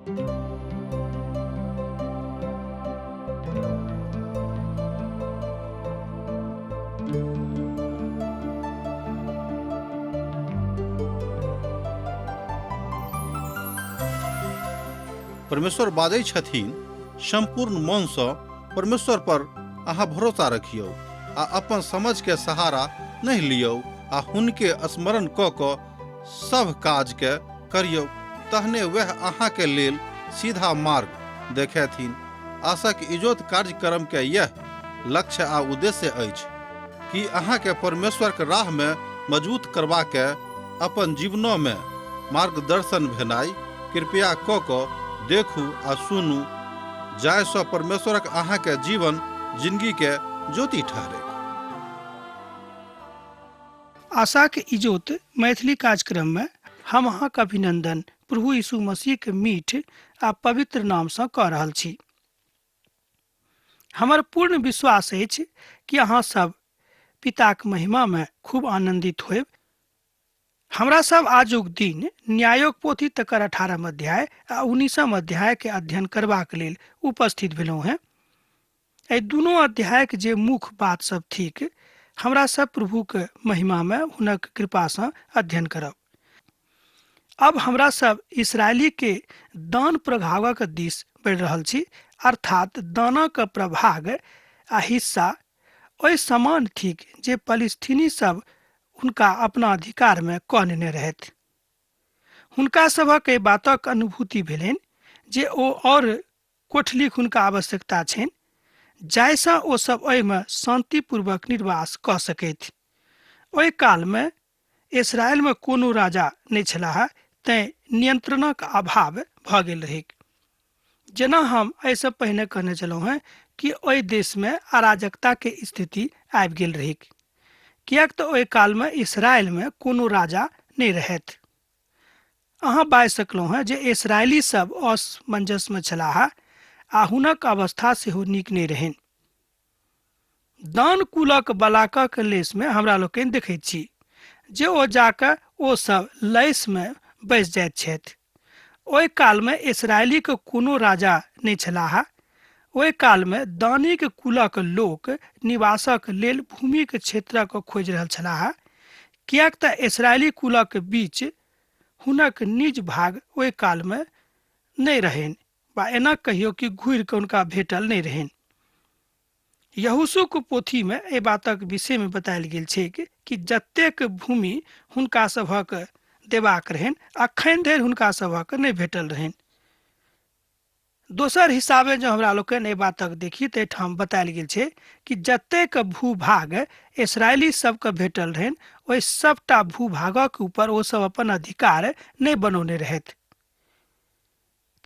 परमेश्वर बाजै छथिन, सम्पूर्ण मनसँ परमेश्वर पर अहाँ भरोसा रखियौ आ अपन समझके सहारा नहि लियौ आ हुनके स्मरण कऽ कऽ सभ काजके करियौ, तहने वएह अहाँके लेल सीधा मार्ग देखेथिन। आशाक इजोत कार्यक्रम के यह लक्ष्य आ उद्देश्य अछि कि अहाँके परमेश्वर के राह में मजबूत करबा के अपन जीवनों में मार्गदर्शन भेनाइ। कृपया क क देखू आ सुनू, जाहि सँ परमेश्वरक अहाँके जीवन जिंदगी के ज्योति ठहरे। आशाक इजोत मैथिली कार्यक्रम में हम अहाँक अभिनंदन प्रभु यीशु मसीह के मीठ आ पवित्र नाम सँ कऽ रहल छी। हमर पूर्ण विश्वास अछि कि अहाँ सब पिताक महिमा में खूब आनंदित होयब। हमरा सब आजुक दिन न्यायोक पोथी तकर 18 अध्याय आ 19 अध्याय के अध्ययन करबाक लेल उपस्थित भेलहुँ हेँ। एहि दुनू अध्यायक जे मुख्य बात सब थिक, हमरा सब प्रभुक महिमा में हुनक कृपा सँ अध्ययन करब। अब हमरा सब इसरायली के दान प्रभागक दिस बढ़ि रहल छी, अर्थात दानक प्रभाग आ हिस्सा ओहि समान थिक जे पलिस्तीनी सब हुनका अपना अधिकार में कऽ नेने रहथि। हुनका सभक एहि बातक अनुभूति भेलनि जे ओ और कोठलीक हुनका आवश्यकता छनि, जाहिसँ ओ सब एहिमे शान्तिपूर्वक निर्वास कऽ सकथि। ओहि कालमे इसराइलमे कोनो राजा नहि छलाह, तेँ नियंत्रणक अभाव भऽ गेल रहैक। जेना हम एहिसँ पहिने कहने छलहुँ हेँ कि ओहि देशमे अराजकताके स्थिति आबि गेल रहैक, किएक तऽ ओहि कालमे इसराइलमे कोनो राजा नहि रहथि। अहाँ बाजि सकलहुँ हेँ जे इसराइली सब असमंजसमे छलाह आ हुनक अवस्था सेहो नीक नहि रहनि। दान कुलक बलाकक लेशमे हमरा लोकनि देखैत छी जे ओ जाकऽ ओ सब लैशमे बसि जाइत छथि। ओहि कालमे इसराइलीक कोनो राजा नहि छलाह। ओहि कालमे दानीक कुलक लोक निवासक लेल भूमिक क्षेत्रक खोजि रहल छलाह, किएक तऽ इसराइली कुलक बीच हुनक निज भाग ओहि कालमे नहि रहनि, वा एना कहियो कि घुरि कऽ हुनका भेटल नहि रहनि। यहोशूक पोथीमे एहि बातक विषयमे बतायल गेल छैक कि जतेक भूमि हुनका सभक देबाक रहनि, अखन धरि हुनका सभक नहि भेटल रहनि। दोसर हिसाबे जँ हमरा लोकनि एहि बातक देखी तऽ एहिठाम बतायल गेल छै कि जतेक भूभाग इसराइली सबके भेटल रहनि, ओहि सबटा भूभागक ऊपर ओ सब अपन अधिकार नहि बनौने रहथि।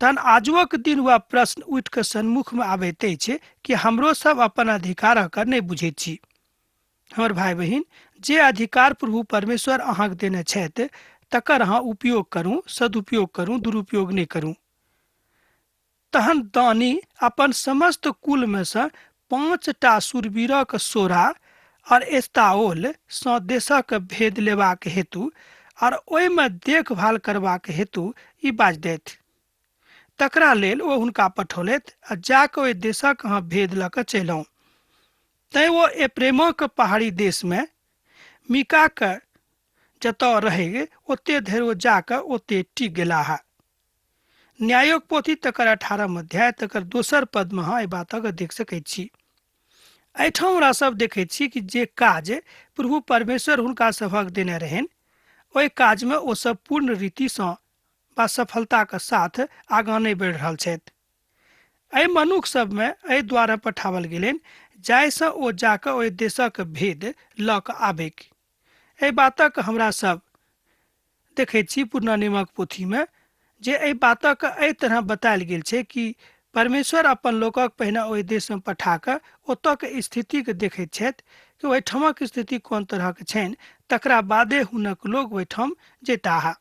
तहन आजुक दिन वएह प्रश्न उठि कऽ सन्मुखमे आबैत अछि कि हमरो सब अपन अधिकारक नहि बुझैत छी। हमर भाय बहिन, जे अधिकार प्रभु परमेश्वर अहाँके देने छथि तकर अहाँ उपयोग करू, सदुपयोग करू, दुरुपयोग नहि करू। तहन दानी अपन समस्त कुलमे सँ 5टा शूरवीरक सोरा और एस्ताओल सँ देशक भेद लेबाक हेतु और ओहिमे देखभाल करबाक हेतु ई बाजि देथि। तकरा लेल ओ हुनका पठौलथि आ जाकऽ ओहि देशक अहाँ भेद लऽ कऽ चलि आउ। तैँ ओ एप्रेमक पहाड़ी देशमे मीकाक जतऽ रहै ओते धरि ओ जाकऽ ओते टिक गेलाह। न्यायोक पोथी तकर 18 अध्याय तकर दोसर पदमे अहाँ एहि बातक देख सकैत छी। एहिठाम हमरा सब देखैत छी कि जे काज प्रभु परमेश्वर हुनका सभक देने रहनि, ओहि काजमे ओ सब पूर्ण रीतिसँ वा सफलताक साथ आगाँ नहि बढ़ि रहल छथि। एहि मनुख सबमे एहि द्वारा पठाओल गेलनि जाहिसँ ओ जाकऽ ओहि देशक भेद लऽ कऽ आबैक। एहि बातक हमरा सब देखैत छी पुरना नियमक पोथीमे जे एहि बातक एहि तरह बतायल गेल छै कि परमेश्वर अपन लोकक पहिने ओहि देशमे पठा कऽ ओतऽके स्थितिके देखैत छथि कि ओहिठामक स्थिति कोन तरहक छनि, तकरा बादे हुनक लोक ओहिठाम जैताह।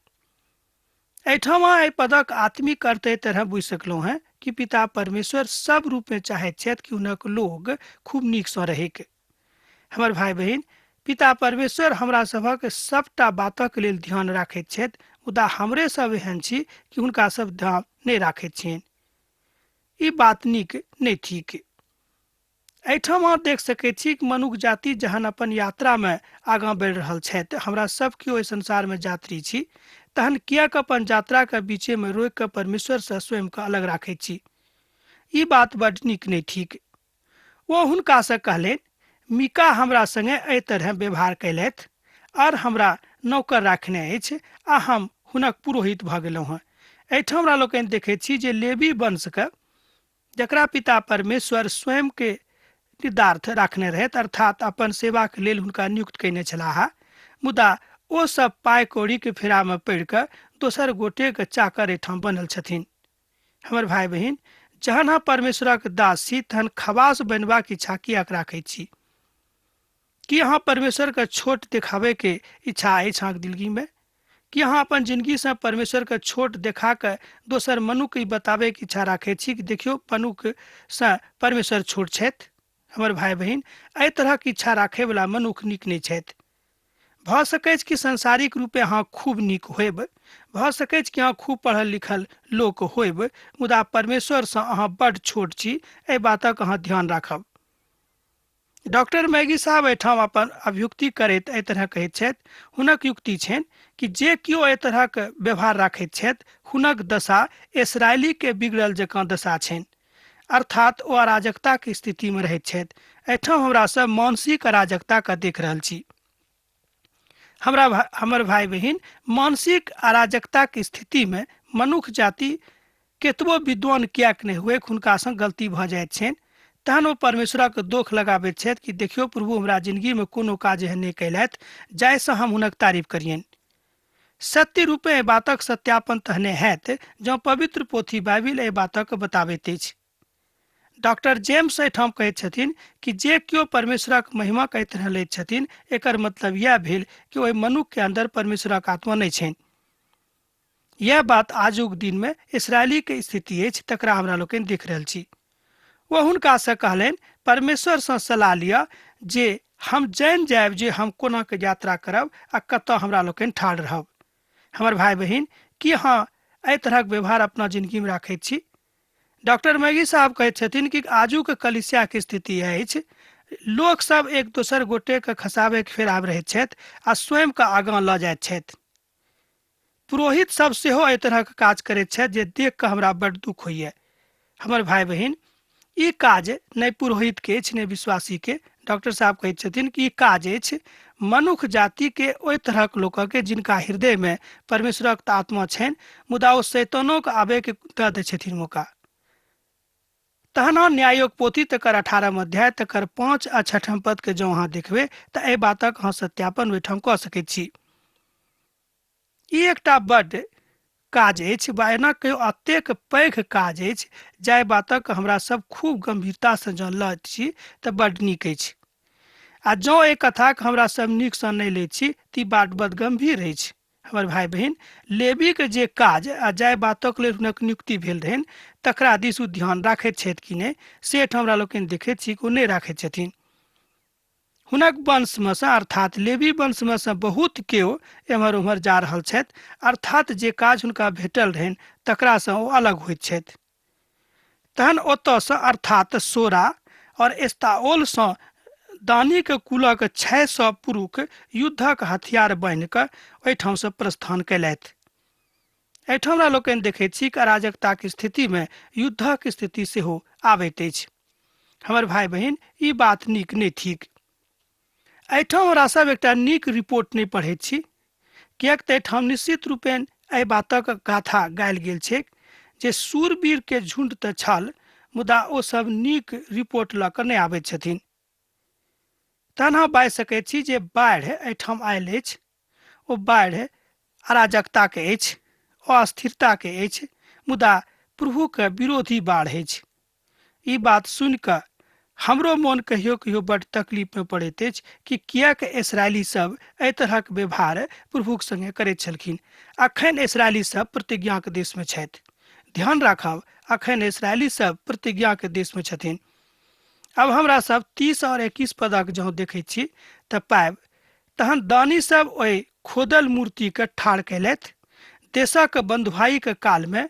एहिठाम अहाँ एहि पदक आत्मिक अर्थ एहि तरह बुझि सकलहुँ हेँ कि पिता परमेश्वर सब रूपमे चाहैत छथि कि हुनक लोक खूब नीकसँ रहैक। हमर भाय बहिन, पिता परमेश्वर हमरा सभक सबटा बातक लेल ध्यान राखैत छथि, मुदा हमरे सब एहन छी कि हुनका सब ध्यान नहि राखैत छियनि। ई बात नीक नहि थिक। एहिठाम अहाँ देख सकैत छी कि मनुख जाति जहन अपन यात्रामे आगाँ बढ़ि रहल छथि, हमरा सब केओ एहि संसारमे यात्री छी, तहन किएक अपन यात्राके बीचेमे रोकि कऽ परमेश्वरसँ स्वयंके अलग राखैत छी? ई बात बड नीक नहि थिक। ओ हुनकासँ कहलनि, मीका हमरा संगे एहि तरह व्यवहार कयलथि आओर हमरा नौकर राखने अछि आ हम हुनक पुरोहित भऽ गेलहुँ हँ। एहिठाम हमरा लोकनि देखैत छी जे लेवी वंशके, जकरा पिता परमेश्वर स्वयंके निदार्थ राखने रहथि, अर्थात अपन सेवाके लेल हुनका नियुक्त कयने छलाह, मुदा ओ सब पाइ कौड़ीके फेरामे पड़ि कऽ दोसर गोटेके चाकर एहिठाम बनल छथिन। हमर भाय बहिन, जहन अहाँ परमेश्वरक दास छी तहन खवास बनबाक इच्छा किएक राखैत छी? की अहाँ परमेश्वरके छोट देखाबैके इच्छा अछि अहाँके दिलगीमे? की अहाँ अपन जिंदगीसँ परमेश्वरके छोट देखा कऽ दोसर मनुखके ई बताबैके इच्छा राखैत छी कि देखियौ मनुखसँ परमेश्वर छोट छथि? हमर भाय बहिन, एहि तरहक इच्छा राखैवला मनुख नीक नहि छथि। भऽ सकैछ कि सांसारिक रूपे अहाँ खूब नीक होयब, भऽ सकैछ कि अहाँ खूब पढ़ल लिखल लोक होयब, मुदा परमेश्वरसँ अहाँ बड्ड छोट छी, एहि बातक अहाँ ध्यान राखब। डॉक्टर मैगी साहब एहिठाम अपन अभियुक्ति करैत एहि तरह कहैत छथि। हुनक युक्ति छनि कि जे केओ एहि तरहक व्यवहार राखैत छथि हुनक दशा इसराइलीके बिगड़ल जकाँ दशा छनि, अर्थात ओ अराजकताके स्थितिमे रहैत छथि। एहिठाम हमरा सब मानसिक अराजकताके देख रहल छी। हमर भाई बहिन, मानसिक अराजकताके स्थितिमे मनुख जाति केतबो विद्वान किएक नहि हुए, हुनका संग गलती भऽ जाइत छनि, तहन ओ परमेश्वरक दोख लगाबैत छथि कि देखियौ प्रभु हमरा जिंदगीमे कोनो काज एहन नहि कयलथि जाहिसँ हम हुनक तारीफ करियनि। सत्य रूपे एहि बातक सत्यापन तहने हैत जँ पवित्र पोथी बाइबिल एहि बातक बताबैत अछि। डॉक्टर जेम्स एहिठाम कहैत छथिन कि जे केओ परमेश्वरक महिमा एहि तरह लैत छथिन, एकर मतलब इएह भेल कि ओहि मनुख के अंदर परमेश्वरक आत्मा नहि छनि। यह बात आजुक दिन में इसराइली के स्थिति अछि, तकरा हमरा लोकनि देख रहल छी। ओ हुनकासँ कहलनि, परमेश्वरसँ सलाह लिअ जे हम जानि जायब जे हम कोना के यात्रा करब आ कतऽ हमरा लोकनि ठाढ़ रहब। हमर भाई बहिन, की अहाँ एहि तरहक व्यवहार अपना जिंदगीमे राखैत छी? डॉक्टर मैगी साहब कहैत छथिन कि आजुक कलिसियाके स्थिति अछि, लोक सब एक दोसर गोटेके खसाबैके फेराब रहैत छथि आ स्वयंके आगाँ लऽ जाइत छथि। पुरोहित सब सेहो एहि तरहक काज करैत छथि जे देख कऽ हमरा बड्ड दुख होइए। हमर भाई बहिन, ई काज नहि पुरोहित के अछि नहि विश्वासी के। डॉक्टर साहब कहैत छथिन कि ई काज अछि मनुख जाति के ओहि तरहक लोकके जिनका हृदय में परमेश्वरक आत्मा छनि, मुदा ओ शैतानोके आबैके दऽ दै छथिन मौका। तहन अहाँ न्यायोक पोथी तकर 18 अध्याय तकर 5 आ 6 पद के जँ अहाँ देखबै तऽ एहि बातक अहाँ सत्यापन ओहिठाम कऽ सकैत छी। ई एकटा बड्ड काज अछि वा एना कहियो एतेक पैघ काज अछि जाहि बातक हमरा सब खूब गंभीरतासँ जँ लैत छी तऽ बड्ड नीक अछि, आ जँ एहि कथाके हमरा सब नीकसँ नहि लैत छी तऽ ई बात बड्ड गंभीर अछि। हमर भाई बहिन, लेवीके जे काज आ जाहि बातक लेल हुनक नियुक्ति भेल रहनि तकरा दिस ओ ध्यान राखैत छथि कि नहि, से एहिठाम हमरा लोकनि देखैत छी कि ओ नहि राखैत छथिन। हुनक वंशमे सँ अर्थात लेवी वंशमे सँ बहुत केओ एम्हर ओम्हर जा रहल छथि, अर्थात जे काज हुनका भेटल रहनि तकरासँ ओ अलग होइत छथि। तहन ओतऽसँ अर्थात सोरा और एस्ताओलसँ दानीके कुलक 600 पुरुष युद्धक हथियार बान्हि कऽ ओहिठामसँ प्रस्थान कयलथि। एहिठाम हमरा लोकनि देखैत छी कि अराजकताक स्थितिमे युद्धक स्थिति सेहो आबैत अछि। हमर भाई बहिन, ई बात नीक नहि थिक। एहिठाम हमरा सब एकटा नीक रिपोर्ट नहि पढ़ैत छी, किएक तऽ एहिठाम निश्चित रूपेण एहि बातक गाथा गायल गेल छैक जे शूरवीर के झुंड तऽ छल, मुदा ओ सब नीक रिपोर्ट लऽ कऽ नहि आबैत छथिन। तहन अहाँ बाजि सकैत छी जे बाढ़ि एहिठाम आयल अछि, ओ बाढ़ि अराजकताके अछि, अस्थिरताके अछि, मुदा प्रभुके विरोधी बाढ़ि अछि। ई बात सुनि कऽ हमरो मोन कहियो कहियो बड्ड तकलीफमे पड़ैत अछि कि किएक इसराइली सब एहि तरहक व्यवहार प्रभुक संगे करैत छलखिन। अखन इसराइली सब प्रतिज्ञाक देशमे छथि। ध्यान राखब, अखन इसराइली सब प्रतिज्ञाक देशमे छथिन। अब हमरा सब 30 और 21 पदक जँ देखैत छी तऽ पायब, तहन दानी सब ओहि खोदल मूर्तिके ठाढ़ कयलथि देशक बंधुआईक कालमे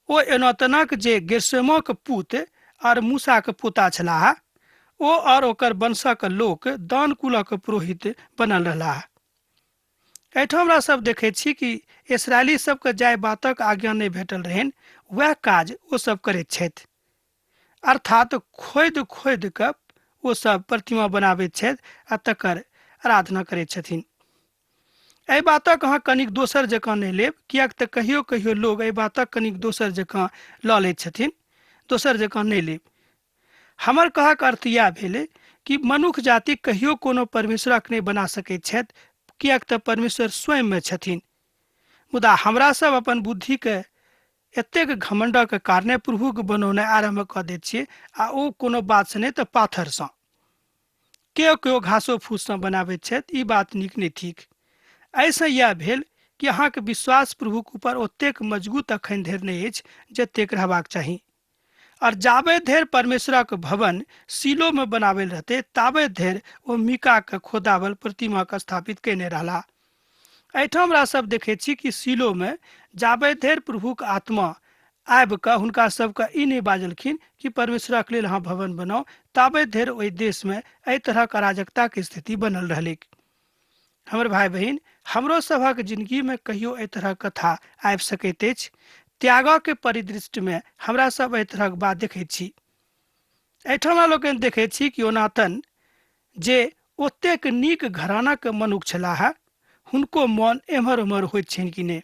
ओ योनातनक जे गेर्शोमक पुत और मूसाक पोता छलाह, ओ और ओकर वंशक लोक दान कुलक पुरोहित बनल रहलाह। एहिठाम हमरा सब देखै छी कि इसराइली सबके जाहि बातक आज्ञा नहि भेटल रहनि वएह काज ओ सब करैत छथि, अर्थात खोदि खोदि कऽ ओ सब प्रतिमा बनाबैत छथि आ तकर आराधना करैत छथिन। एहि बातक अहाँ कनिक दोसर जकाँ नहि लेब, किएक तऽ कहियो कहियो लोग एहि बातक कनिक दोसर जकाँ लऽ लैत छथिन, दोसर जकाँ नहि लेब। हमर कहक अर्थ इएह भेलै कि मनुख जाति कहियो कोनो परमेश्वरक नहि बना सकैत छथि, किएक तऽ परमेश्वर स्वयंमे छथिन। मुदा हमरा सब अपन बुद्धिके एतेक घमंडक कारणे प्रभुके बनौनाइ आरम्भ कऽ दैत छियै, आ ओ कोनो बातसँ नहि तऽ पाथरसँ, केओ केओ घासो फूससँ बनाबैत छथि। ई बात नीक नहि थिक। एहिसँ इएह भेल कि अहाँके विश्वास प्रभुके ऊपर ओतेक मजबूत अखन धरि नहि अछि जतेक रहबाक चाही। और जाबे धरि परमेश्वरक भवन सीलोमे बनाबल रहतै ताबे धरि ओ मीकाके खोदावल प्रतिमाके स्थापित कयने रहला। एहिठाम हमरा सब देखै छी कि सीलोमे जाबे धरि प्रभुक आत्मा आबि कऽ हुनका सबके ई नहि बाजलखिन कि परमेश्वरक लेल अहाँ भवन बनाउ, ताबे धरि ओहि देशमे एहि तरहक अराजकताके स्थिति बनल रहलैक। हमर भाई बहिन, हमरो सभक जिंदगीमे कहियो एहि तरहक कथा आबि सकैत अछि। त्यागके परिदृष्टिमे हमरा सब एहि तरहक बात देखैत छी। एहिठाम हमरा लोकनि देखैत छी कि योनातन जे ओतेक नीक घरानाके मनुख छलाह, हुनको मन एम्हर ओम्हर होइत छनि कि नहि।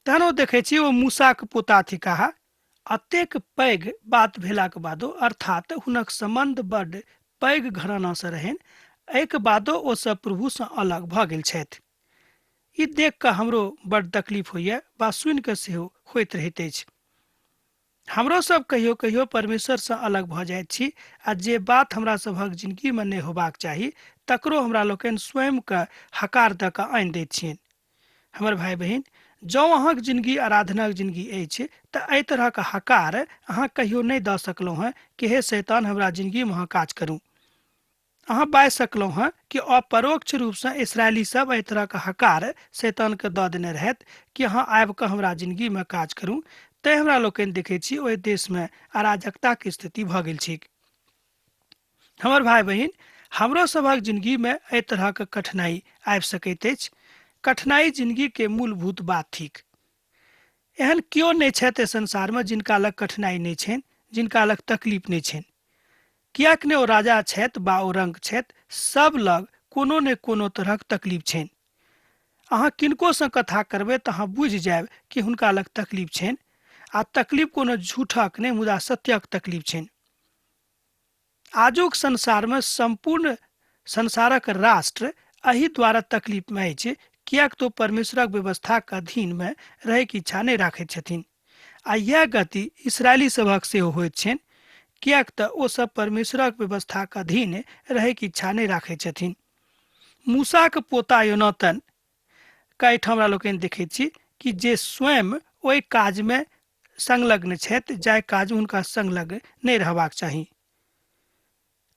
तहन ओ देखै छी ओ मूसाक पोता थिकाह। अतेक पैघ बात भेलाक बादो, अर्थात हुनक संबंध बड्ड पैघ घरानासँ रहनि, एहिके बादो ओ सब प्रभुसँ अलग भऽ गेल छथि। ई देख कऽ हमरो बड्ड तकलीफ होइए वा सुनि कऽ सेहो होइत रहैत अछि। हमरो सब कहियो कहियो परमेश्वरसँ अलग भऽ जाइत छी आ जे बात हमरा सभक जिंदगीमे नहि होबाक चाही तकरो हमरा लोकनि स्वयंके हकार दऽ कऽ आनि दैत छियनि। हमर भाई बहिन, जँ अहाँक जिंदगी आराधनाक जिंदगी अछि तऽ एहि तरहक हकार अहाँ कहियो नहि दऽ सकलहुँ हँ कि हे शैतान हमरा जिंदगीमे अहाँ काज करू। अहाँ बाजि सकलहुँ हँ कि अपरोक्ष रूपसँ इसराइली सब एहि तरहक हकार शैतानके दऽ देने रहथि कि अहाँ आबि कऽ हमरा जिंदगीमे काज करू। तैं हमरा लोकनि देखै छी ओहि देशमे अराजकताके स्थिति भऽ गेल छैक। हमर भाई बहिन, हमरो सभक जिंदगीमे एहि तरहक कठिनाई आबि सकैत अछि। कठिनाई जिंदगीके मूलभूत बात थिक। एहन केओ नहि छथि एहि संसारमे जिनका लग कठिनाई नहि छनि, जिनका लग तकलीफ नहि छनि। किएक नहि ओ राजा छथि बा ओ रंक छथि, सब लग कोनो ने कोनो तरहक तकलीफ छनि। अहाँ किनकोसँ कथा करबै तऽ अहाँ बुझि जायब कि हुनका लग तकलीफ छनि, आ तकलीफ कोनो झूठक नहि मुदा सत्यक तकलीफ छनि। आजुक संसारमे सम्पूर्ण संसारक राष्ट्र एहि द्वारा तकलीफमे अछि किएक तऽ परमेश्वरक व्यवस्थाक अधीनमे रहैके इच्छा नहि राखैत छथिन। आ इएह गति इसराइली सभक सेहो होइत छनि, किएक तऽ ओ सब परमेश्वरक व्यवस्थाक अधीन रहैके इच्छा नहि राखैत छथिन। मूसाक पोता योनातन के एहिठाम हमरा लोकनि देखैत छी कि जे स्वयं ओहि काजमे संलग्न छथि जाहि काज हुनका संलग्न नहि रहबाक चाही।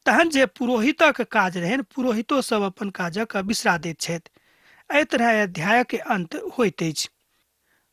तहन जे पुरोहितक काज रहनि पुरोहितो सब अपन काजक बिसरा दैत छथि। एहि तरह अध्यायक अंत होइत अछि।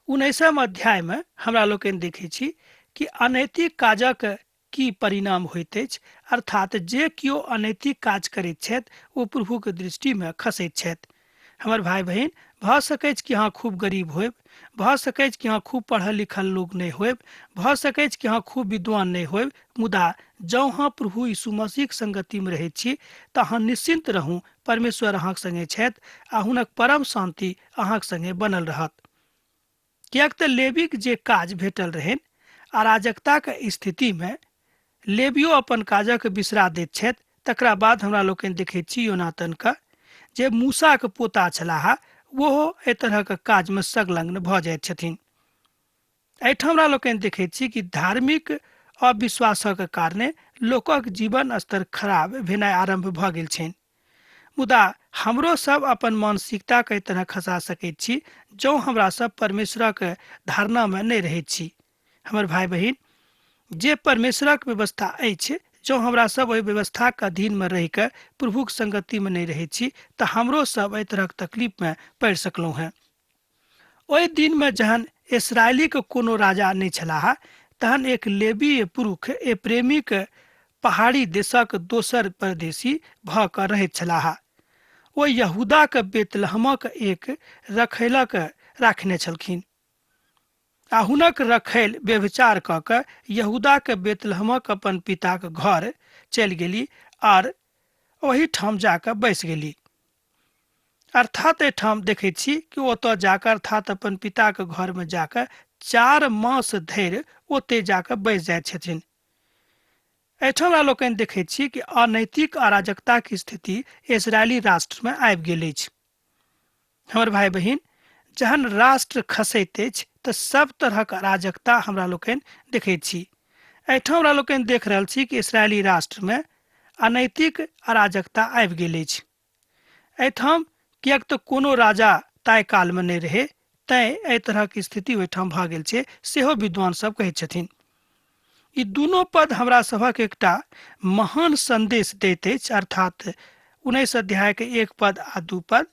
19 अध्यायमे हमरा लोकनि देखै छी कि अनैतिक काजक की परिणाम होइत अछि, अर्थात जे केओ अनैतिक काज करैत छथि ओ प्रभुके दृष्टिमे खसैत छथि। हमर भाई बहिन, भऽ सकैछ कि अहाँ खूब गरीब होयब, भऽ सकैछ कि अहाँ खूब पढ़ल लिखल लोक नहि होयब, भऽ सकैछ कि अहाँ खूब विद्वान नहि होयब, मुदा जँ अहाँ प्रभु यीशु मसीहक संगतिमे रहैत छी तऽ अहाँ निश्चिन्त रहू, परमेश्वर अहाँक संगे छथि आ हुनक परम शांति अहाँक संगे बनल रहत। किएक तऽ लेवीक जे काज भेटल रहनि अराजकताक स्थितिमे लेबियो अपन काजक बिसरा दैत छथि। तकरा बाद हमरा लोकनि देखैत छी योनातनके जे मूसाक पोता छलाह ओहो एहि तरहक काजमे संलग्न भऽ जाइत छथिन। एहिठाम हमरा लोकनि देखैत छी कि धार्मिक अविश्वासक कारणे लोकक जीवन स्तर खराब भेनाइ आरम्भ भऽ गेल छनि। मुदा हमरो सब अपन मानसिकताके एहि तरह खसा सकैत छी जँ हमरा सब परमेश्वरक धारणामे नहि रहैत छी। हमर भाई बहिन, जे परमेश्वरक व्यवस्था अछि जँ हमरा सब ओहि व्यवस्थाक अधीनमे रहि कऽ प्रभुक संगतिमे नहि रहैत छी तऽ हमरो सब एहि तरहक तकलीफमे पड़ि सकलहुँ हेँ। ओहि दिनमे जहन इसराइलीके कोनो राजा नहि छलाह तहन एक लेबीय पुरुष एप्रेमीक पहाड़ी देशक दोसर परदेशी भऽ कऽ रहैत छलाह। ओ यहूदाक बेतलहमक एक रखैलक राखने छलखिन आ हुनक रखैल व्यभिचार कऽ कऽ यहूदाक बेतलहमक अपन पिताक घर चलि गेली आर ओहिठाम जाकऽ बैस गेली। अर्थात एहिठाम देखैत छी कि ओतऽ जाकऽ अर्थात अपन पिताक घरमे जाकऽ 4 मास धरि ओतहि जाकऽ बैस जाइत छथिन। एहिठाम हमरा लोकनि देखैत छी कि अनैतिक अराजकताक स्थिति इजरायली राष्ट्रमे आबि गेल अछि। हमर भाई बहिन, जहन राष्ट्र खसैत अछि तऽ सब तरहक अराजकता हमरा लोकनि देखैत छी। एहिठाम हमरा लोकनि देख रहल छी कि इजरायली राष्ट्रमे अनैतिक अराजकता आबि गेल अछि। एहिठाम किएक तऽ कोनो राजा ताहि कालमे नहि रहै, तैँ एहि तरहक स्थिति ओहिठाम भऽ गेल छै, सेहो विद्वान सब कहै छथिन। ई दुनू पद हमरा सभक एकटा महान संदेश दैत अछि, अर्थात 19 अध्याय के 1 पद आ 2 पद,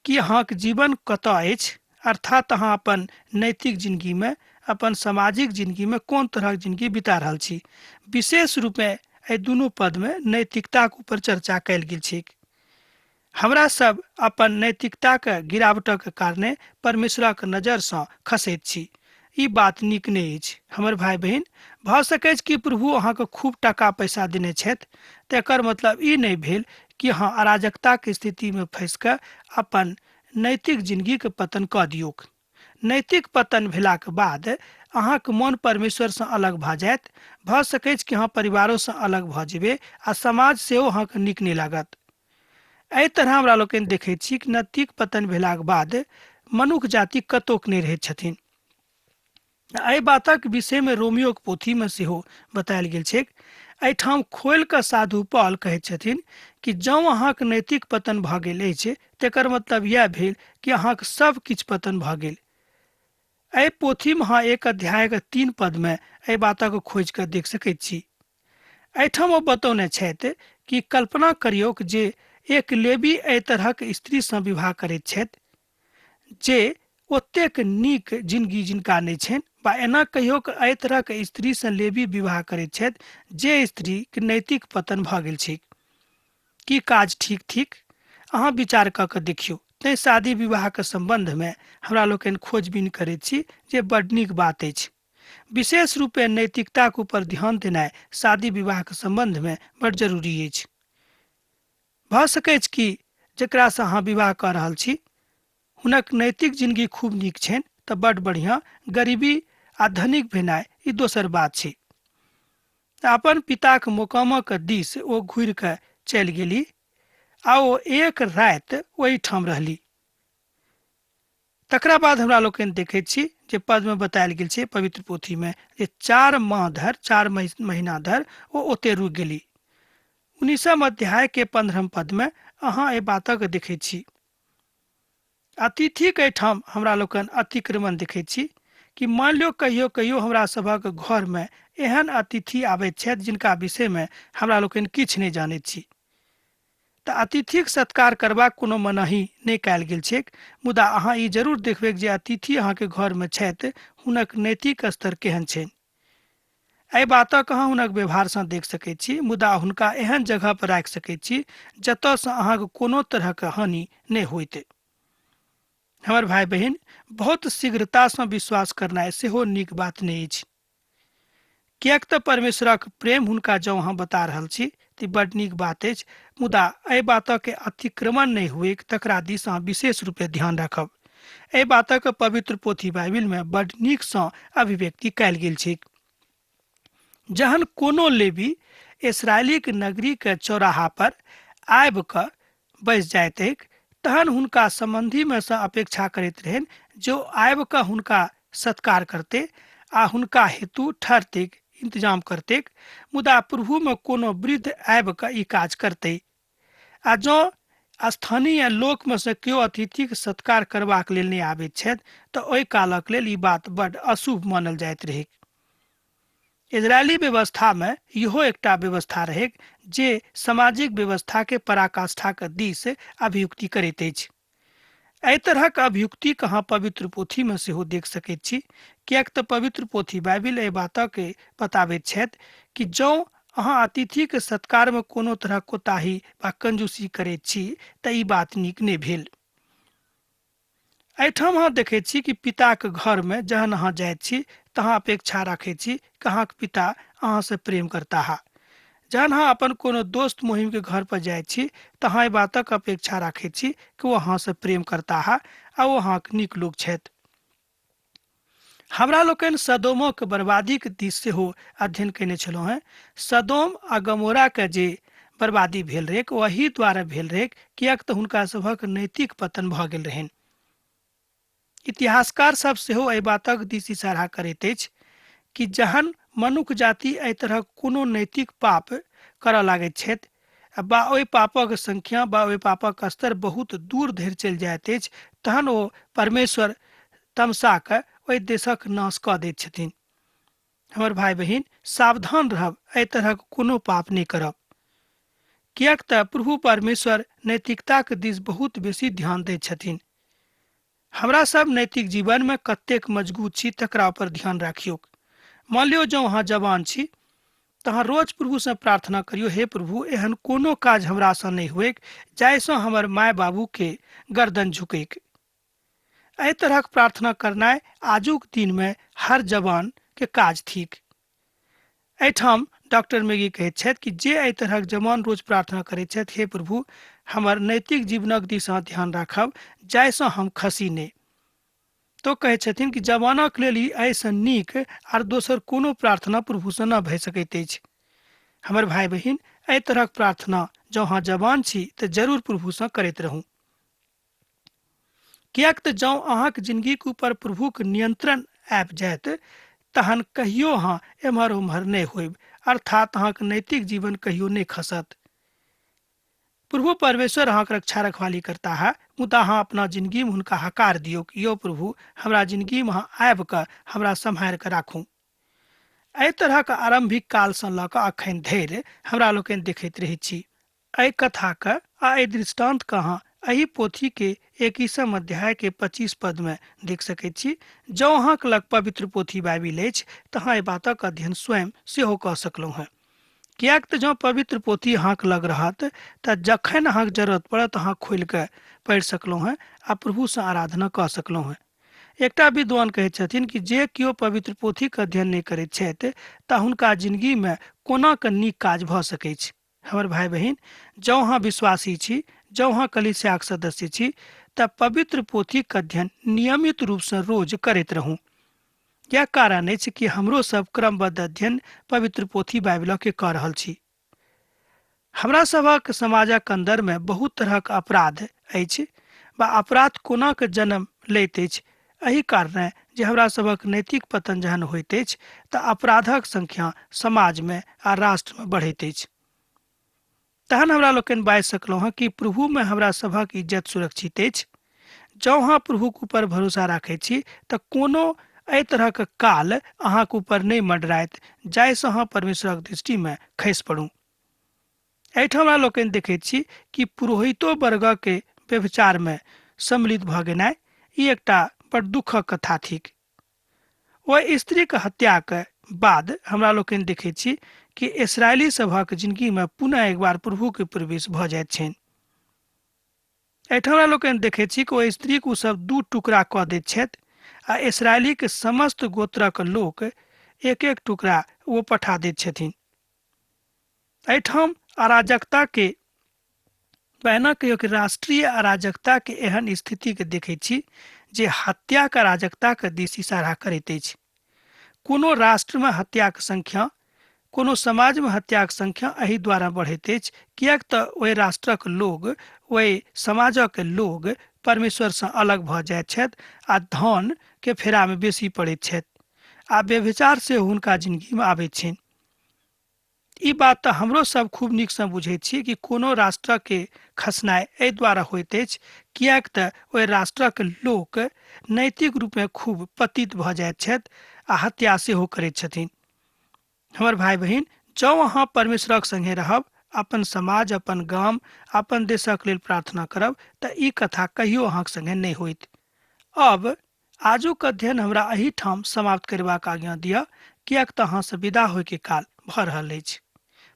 कि अहाँक जीवन कतऽ अछि, अर्थात अहाँ अपन नैतिक जिंदगी में, अपन सामाजिक जिंदगी में कोन तरहक जिंदगी बिता रहल छी। विशेष रूपे एहि दुनू पद में नैतिकताक ऊपर चर्चा कयल गेल छैक। हमरा सब अपन नैतिकताक गिरावटक कारणे परमेश्वरक नजरसँ खसैत छी। ई बात नीक नहि अछि। हमर भाई बहिन, भऽ सकैछ कि प्रभु अहाँके खूब टाका पैसा देने छथि, तेकर मतलब ई नहि भेल कि अहाँ अराजकताक स्थितिमे फँसि कऽ अपन नैतिक जिंदगीके पतन कऽ दियौक। नैतिक पतन भेलाक बाद अहाँके मन परमेश्वरसँ अलग भऽ जायत। भऽ सकैछ कि अहाँ परिवारोसँ अलग भऽ जेबै आ समाज सेहो अहाँके नीक नहि लागत। एहि तरह हमरा लोकनि देखैत छी कि नैतिक पतन भेलाक बाद मनुख जाति कतौक नहि रहैत छथिन। एहि बातक विषयमे रोमियोक पोथीमे सेहो बतायल गेल छैक। एहिठाम खोलि कऽ साधु पॉल कहैत छथिन कि जँ अहाँक नैतिक पतन भऽ गेल अछि तेकर मतलब इएह भेल कि अहाँक सब किछु पतन भऽ गेल। एहि पोथीमे अहाँ 1 अध्यायक 3 पदमे एहि बातक खोजि कऽ देख सकैत छी। एहिठाम ओ बतौने छथि कि कल्पना करियौक जे एक लेबी एहि तरहक स्त्रीसँ विवाह करैत छथि जे ओतेक नीक जिंदगी जिनका नहि छनि, बा एना कहियौक एहि तरहक स्त्रीसँ लेबी विवाह करैत छथि जे स्त्रीके नैतिक पतन भऽ गेल छैक। की काज ठीक थिक? अहाँ विचार कऽ कऽ देखियौ। तैँ शादी विवाहके सम्बन्धमे हमरा लोकनि खोजबीन करैत छी जे बड्ड नीक बात अछि। विशेष रूपे नैतिकताक ऊपर ध्यान देनाइ शादी विवाहके सम्बन्धमे बड्ड जरूरी अछि। भऽ सकैछ कि जकरासँ अहाँ विवाह कऽ रहल छी हुनक नैतिक जिंदगी खूब नीक छनि तऽ बड्ड बढ़िआँ, गरीबी आ धनिक भेनाइ ई दोसर बात छै। अपन पिताक मोकामक दिस ओ घुरि कऽ चलि गेली आ ओ एक राति ओहिठाम रहली। तकरा बाद हमरा लोकनि देखैत छी जे पदमे बतायल गेल छै पवित्र पोथीमे जे 4 माह धरि, 4 महीना धरि ओ ओते रुकि गेली। 19 अध्याय के 15 पदमे अहाँ एहि बातक देखैत छी। अतिथिक एहिठाम हमरा लोकनि अतिक्रमण देखैत छी कि मान लियौ कहियो कहियो हमरा सभक घरमे एहन अतिथि आबैत छथि जिनका विषयमे हमरा लोकनि किछु नहि जानैत छी। तऽ अतिथिक सत्कार करबाक कोनो मनाही नहि कयल गेल छैक, मुदा अहाँ ई जरूर देखबैक जे अतिथि अहाँके घरमे छथि हुनक नैतिक स्तर केहन छनि। एहि बातक अहाँ हुनक व्यवहारसँ देख सकैत छी, मुदा हुनका एहन जगह पर राखि सकैत छी जतयसँ अहाँके कोनो तरहक हानि नहि होइत। हमर भाई बहिन, बहुत शीघ्रतासँ विश्वास करनाइ सेहो नीक बात नहि अछि, किएक तऽ परमेश्वरक प्रेम हुनका जँ अहाँ बता रहल छी तऽ बड्ड नीक बात अछि, मुदा एहि बातक अतिक्रमण नहि हुएक तकरा दिस अहाँ विशेष रूपे ध्यान राखब। एहि बातक पवित्र पोथी बाइबिलमे बड्ड नीकसँ अभिव्यक्ति कयल गेल छैक। जहन कोनो लेबी इसराइलीक नगरीके चौराहा पर आबि कऽ बैस जाइत अछि तहन हुनका सम्बन्धीमे सँ अपेक्षा करैत रहनि जो आबि कऽ हुनका सत्कार करतै आ हुनका हेतु ठहरतैक, इंतजाम करतैक, मुदा प्रभुमे कोनो वृद्ध आबि कऽ ई काज करतै। आ जँ स्थानीय लोकमे सँ केओ अतिथिक सत्कार करबाक लेल नहि आबैत छथि तऽ ओहि कालक लेल ई बात बड्ड अशुभ मानल जाइत रहैक। इजरायली व्यवस्थामे इहो एकटा व्यवस्था रहैक जे सामाजिक व्यवस्थाके पराकाष्ठाक दिस अभियुक्ति करैत अछि। एहि तरहक अभियुक्ति अहाँ पवित्र पोथीमे सेहो देख सकैत छी, किएक तऽ पवित्र पोथी बाइबिल एहि बातके बताबैत छथि कि जँ अहाँ अतिथिके सत्कारमे कोनो तरहक कोताही वा कंजूसी करैत छी तऽ ई बात नीक नहि भेल। एहिठाम अहाँ देखैत छी कि पिताके घरमे जहन अहाँ जाइत छी तऽ अहाँ अपेक्षा राखैत छी कि अहाँके पिता अहाँसँ प्रेम करताह। जहन अहाँ अपन कोनो दोस्त मुहिमके घर पर जाइत छी तऽ अहाँ एहि बातक अपेक्षा राखैत छी कि ओ अहाँसँ प्रेम करताह आ ओ अहाँके नीक लोक छथि। हमरा लोकनि सदोमक बर्बादीके दिस सेहो अध्ययन कयने छलहुँ हेँ। सदोम आ गमोराके जे बर्बादी भेल रहैक ओ एहि द्वारा भेल रहैक किएक तऽ हुनका सभक नैतिक पतन भऽ गेल रहनि। इतिहासकार सब सेहो एहि बातक दिस इशारा करैत अछि कि जहन मनुख जाति एहि तरहक कोनो नैतिक पाप करऽ लागैत छथि बा ओहि पापक संख्या बा ओहि पापक स्तर बहुत दूर धरि चलि जाइत अछि तहन ओ परमेश्वर तमसा कऽ ओहि देशक नाश कऽ दैत छथिन। हमर भाय बहिन, सावधान रहब, एहि तरहक कोनो पाप नहि करब, किएक तऽ प्रभु परमेश्वर नैतिकताक दिस बहुत बेसी ध्यान दैत छथिन। हमरा सब नैतिक जीवन में कतेक मजबूत छी तकरा पर ध्यान राखियौक। मान लियौ जँ अहाँ जवान छी तऽ अहाँ रोज प्रभुसँ प्रार्थना करियौ, हे प्रभु, एहन कोनो काज हमरासँ नहि हुएक जाहिसँ हमर माय बाबूके गर्दन झुकैक। एहि तरहक प्रार्थना करनाइ आजुक दिनमे हर जवान के काज थिक। एहिठाम डॉक्टर मेगी कहैत छथि कि जे एहि तरहक जवान रोज प्रार्थना करैत छथि, हे प्रभु, हमर नैतिक जीवनक दिस अहाँ ध्यान राखब जाहिसँ हम खसी नहि, तो कहै छथिन कि जवानक लेल ई एहिसँ नीक आर दोसर कोनो प्रार्थना प्रभुसँ नहि भए सकैत अछि। हमर भाय बहिन, एहि तरहक प्रार्थना जँ अहाँ जवान छी तऽ जरूर प्रभुसँ करैत रहू, किएक तऽ जँ अहाँक जिंदगीके ऊपर प्रभुक नियंत्रण आबि जायत तहन कहियो अहाँ एम्हर ओम्हर नहि होयब, अर्थात अहाँक नैतिक जीवन कहियो नहि खसत। प्रभु परमेश्वर अहाँक रक्षा रखवाली करता है, मुदा अहाँ अपना जिंदगीमे हुनका हकार दियौ कि यौ प्रभु, हमरा जिंदगीमे अहाँ आबि कऽ हमरा सम्हारि कऽ राखू। एहि तरहक आरम्भिक कालसँ लऽ कऽ अखन धरि हमरा लोकनि देखैत रहै छी। एहि कथाके आ एहि दृष्टान्तके अहाँ एहि पोथीके 21 अध्यायके 25 पदमे देख सकैत छी। जँ अहाँके लग पवित्र पोथी बाइबिल अछि तऽ अहाँ एहि बातक अध्ययन स्वयं सेहो कऽ सकलहुँ हेँ, किएक तऽ जँ पवित्र पोथी अहाँके लग रहत तऽ जखन अहाँके जरूरत पड़त अहाँ खोलि कऽ पढ़ि सकलहुँ हेँ आ प्रभुसँ आराधना कऽ सकलहुँ हेँ। एकटा विद्वान कहैत छथिन कि जे केओ पवित्र पोथीके अध्ययन नहि करैत छथि तऽ हुनका जिंदगीमे कोना कऽ नीक काज भऽ सकैछ। हमर भाय बहिन, जँ अहाँ विश्वासी छी, जँ अहाँ कलीसियाक सदस्य छी तऽ पवित्र पोथीक अध्ययन नियमित रूपसँ रोज करैत रहू। यह कारण अछि कि हमरो सब क्रमबद्ध अध्ययन पवित्र पोथी बाइबिलके कऽ रहल छी। हमरा सभक समाजक अन्दरमे बहुत तरहक अपराध अछि बा अपराध कोना के जन्म लैत अछि, एहि कारणे जे हमरा सभक नैतिक पतन जहन होइत अछि तऽ अपराधक संख्या समाजमे आ राष्ट्रमे बढ़ैत अछि। तहन हमरा लोकनि बाजि सकलहुँ हँ कि प्रभुमे हमरा सभक इज्जत सुरक्षित अछि। जँ अहाँ प्रभुक ऊपर भरोसा राखैत छी तऽ कोनो एहि तरहक काल अहाँक ऊपर नहि मंडरायत जाहिसँ अहाँ परमेश्वरक दृष्टिमे खसि पड़ू। एहिठाम हमरा लोकनि देखैत छी कि पुरोहितो वर्गके व्यभिचारमे सम्मिलित भऽ गेनाइ ई एकटा बड़ दुःखक कथा थिक। ओहि स्त्रीक हत्याक बाद हमरा लोकनि देखैत छी कि इसराइली सभक जिंदगीमे पुनः एक बार प्रभुके प्रवेश भऽ जाइत छनि। एहिठाम हमरा लोकनि देखैत छी कि ओहि स्त्रीक ओ सब 2 टुकड़ा कऽ दैत छथि आ इसराइलीक समस्त गोत्रक लोक एक एक टुकड़ा ओ पठा दैत छथिन। एहिठाम अराजकता के बहना कहियो कि राष्ट्रीय अराजकता के एहन स्थिति के देखैत छी जे हत्या के अराजकता के दिस इशारा करैत अछि। कोनो राष्ट्र में हत्या के संख्या, कोनो समाज में हत्या के संख्या एहि द्वारा बढ़ैत अछि किएक तऽ ओहि राष्ट्रक लोग, ओहि समाजक लोग परमेश्वर सँ अलग भऽ जाइत छथि आ धन के फेरा में बेसी पड़ैत छथि आ व्यभिचार से हुनका जिंदगी में आबैत छनि। ई बात तऽ हमरो सब खूब नीकसँ बुझैत छी कि कोनो राष्ट्रके खसनाइ एहि द्वारा होइत अछि किएक तऽ ओहि राष्ट्रक लोक नैतिक रूपमे खूब पतित भऽ जाइत छथि आ हत्या सेहो करैत छथिन। हमर भाय बहिन, जँ अहाँ परमेश्वरक संगे रहब अपन समाज, अपन गाम, अपन देशक लेल प्रार्थना करब तऽ ई कथा कहियो अहाँक संगे नहि होइत। अब आजुक अध्ययन हमरा एहिठाम समाप्त करबाक आज्ञा दिअ, किएक तऽ अहाँसँ विदा होइके काल भऽ रहल अछि।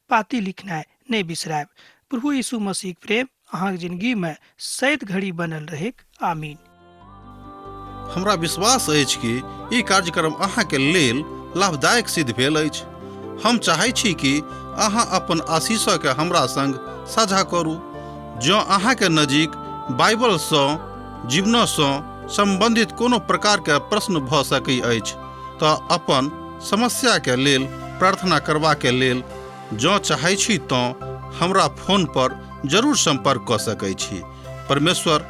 पाती लिखनाइ नहि बिसरायब। प्रभु यीशु मसीहक प्रेम अहाँक जिंदगीमे सैत घड़ी बनल रहैक। आमीन। हमरा विश्वास अछि कि ई कार्यक्रम अहाँके लेल लाभदायक सिद्ध भेल अछि। हम चाहै छी कि अहाँ अपन आशीषके हमरा संग साझा करू। जँ अहाँके नजीक बाइबलसँ जीवनसँ सम्बन्धित कोनो प्रकारके प्रश्न भऽ सकै अछि तऽ अपन समस्याके लेल प्रार्थना करबाके लेल जँ चाहै छी तँ हमरा फोन पर जरूर सम्पर्क कऽ सकै छी। परमेश्वर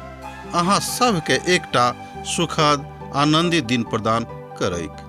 अहाँ सभके एकटा सुखद आनन्दित दिन प्रदान करैक।